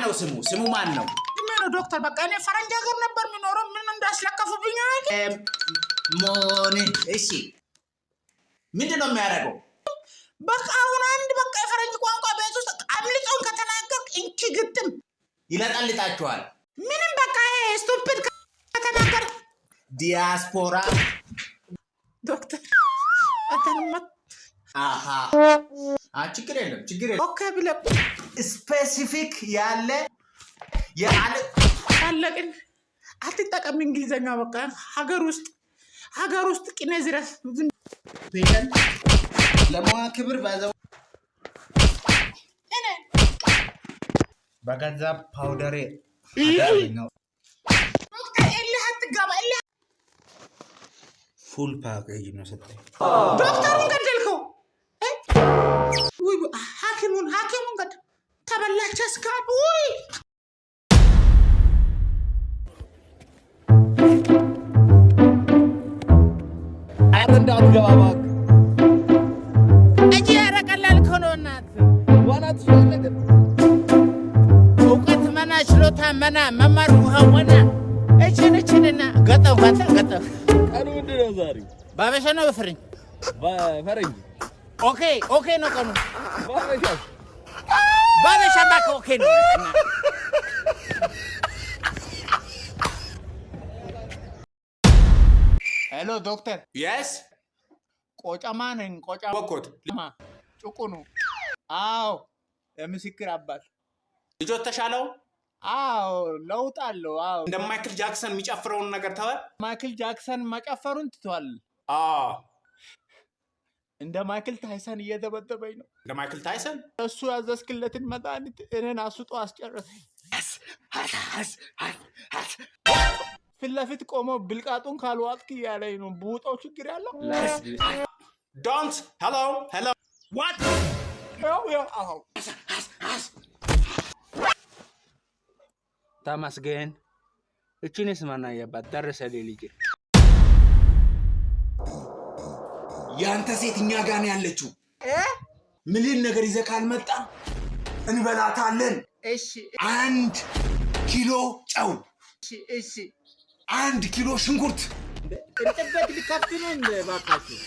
ነው ስሙ? ስሙ ማን ነው? እድሜ ነው ዶክተር። በቃ እኔ ፈረንጅ ሀገር ነበር የሚኖረው። ምን እንዳስለከፉብኝ አላውቅም። ሞን እሺ፣ ምንድን ነው የሚያደርገው? በቃ አሁን አንድ በቃ የፈረንጅ ቋንቋ ቤት ውስጥ አምልጦን ከተናገርክ እንኪ ግጥም። ይለጠልጣችኋል። ምንም በቃ ይሄ stupid ከተናገር ዲያስፖራ። ዶክተር አንተንማ። አሃ፣ ችግር የለም፣ ችግር የለም። Okay ብለህ Specific ያለ የአለ አለቅን። አትጠቀም እንግሊዘኛ። በቃ ሀገር ውስጥ ቅኔ ዝረፍ። Patient ለመዋ ክብር ባዘው እኔ በገዛ powder ኤ ነው። ዶክተር እልህ አትጋባ፣ እልህ። Full package ነው ሰጠኝ። ዶክተሩን ገደልከው እ? ውይ፣ ሐኪሙን ገደል ተበላች። እስካሁን ውይ። ኧረ እንዳትገባ እባክህ። እጂ ኧረ ቀላል እኮ ነው እናትህ። ዋና ትችላለህ ግን? እውቀት መና፣ ችሎታ መና፣ መማር ውሃ ወና። እችን እችንና ገጠው ገጠው ገጠው። ቀኑ ምንድን ነው ዛሬ? ባበሻ ነው በፈረንጅ? በፈረንጅ። Okay ነው ቀኑ። በሀበሻስ? ባበሻ እባክህ okay ነው። Hello ዶክተር። Yes. ቆጨማ ነኝ። ቆጨማ። ወኮት። ጭቁኑ። አዎ፣ የምስክር አባት። ልጆት ተሻለው? አዎ፣ ለውጥ አለው። አዎ። እንደ ማይክል ጃክሰን የሚጨፍረውን ነገር ተወ? ማይክል ጃክሰን መጨፈሩን ትቷል። አዎ። እንደ ማይክል ታይሰን እየደበደበኝ ነው። እንደ ማይክል ታይሰን። እሱ ያዘዝክለትን መድኃኒት እኔን አስጦ አስጨረሰኝ። ፊት ለፊት ቆሞ ብልቃጡን ካልዋጥክ እያለኝ ነው። ብውጠው ችግር ያለው? Don't, hello, hello, what? ያው ያው አዎ። ተመስገን። እችንስ ማን አየባት? ደረሰልኝ ልጄ። ያንተ ሴት እኛ ጋ ነው ያለችው። ምልን ነገር ይዘህ ካልመጣ እንበላታለን። እሺ። 1 ኪሎ ጨው፣ እሺ። 1 ኪሎ ሽንኩርት፣ እርጥበት ሊከፍት ነው እንደ እባካችሁ።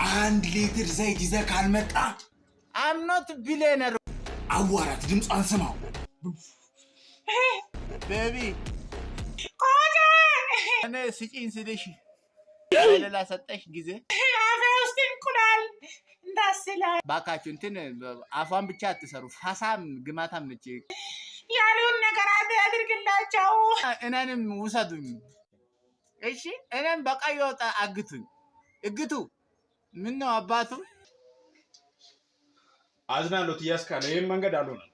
1 ሊትር ዘይት ይዘህ ካልመጣ I'm not billionaire. አዋራት፣ ድምጿን ስማው። Baby፣ እኔ ስጪኝ ስልሽ ሌላ ሰጠሽ ጊዜ። አፌ ውስጥ እንቁላል እንዳስላ ባካችሁ፣ እንትን አፏን ብቻ አትሰሩ። ፋሳም ግማታም ነች። ያሉን ነገር አድርግላቸው። እኔንም ውሰዱኝ። እሺ፣ እኔም በቀይ ወጣ አግቱኝ። እግቱ ምን ነው አባቱ? አዝናለሁ እያስካለ ይህም መንገድ አልሆነም።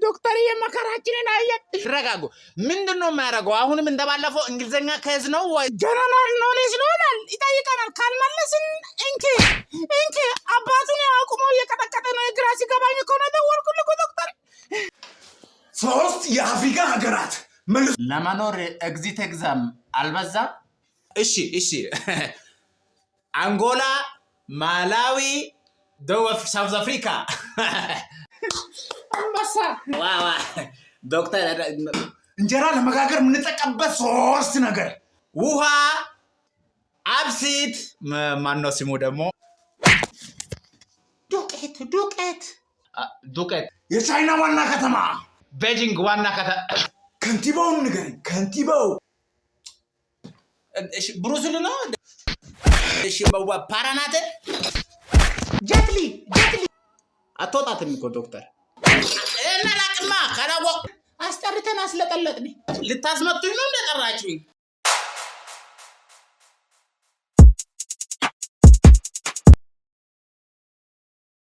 ዶክተር የመከራችንን አየን። ረጋጉ። ምንድን ነው የሚያደርገው? አሁንም እንደባለፈው እንግሊዝኛ case ነው ወይ? General knowledge ነው ይላል፣ ይጠይቀናል። ካልመለስን እንኪ እንኪ። አባቱን አቁሞ እየቀጠቀጠ ነው። ግራ ሲገባኝ እኮ ነው ደወልኩልህ እኮ ዶክተር። ሶስት የአፍሪካ ሀገራት መልሶ። ለመኖር exit exam አልበዛም? እሺ፣ አንጎላ፣ ማላዊ፣ ደቡብ South Africa። አንበሳ። ዋ ዋ ዶክተር። እንጀራ ለመጋገር የምንጠቀምበት ሶስት ነገር። ውሃ፣ አብሲት፣ ማነው ስሙ ደግሞ? ዱቄት ዱቄት። ዱቄት። የቻይና ዋና ከተማ። ቤጂንግ ዋና ከተማ። ከንቲባውን ንገረኝ። ከንቲባው። እሺ፣ ብሩስሊ ነው። እሺ፣ ፓራናት። ጀትሊ ጀትሊ። አትወጣትም እኮ ዶክተር። እና ላቅማ ካላወቅ አስጠርተን አስለጠለጥን። ልታስመቱኝ ነው እንደጠራችሁኝ?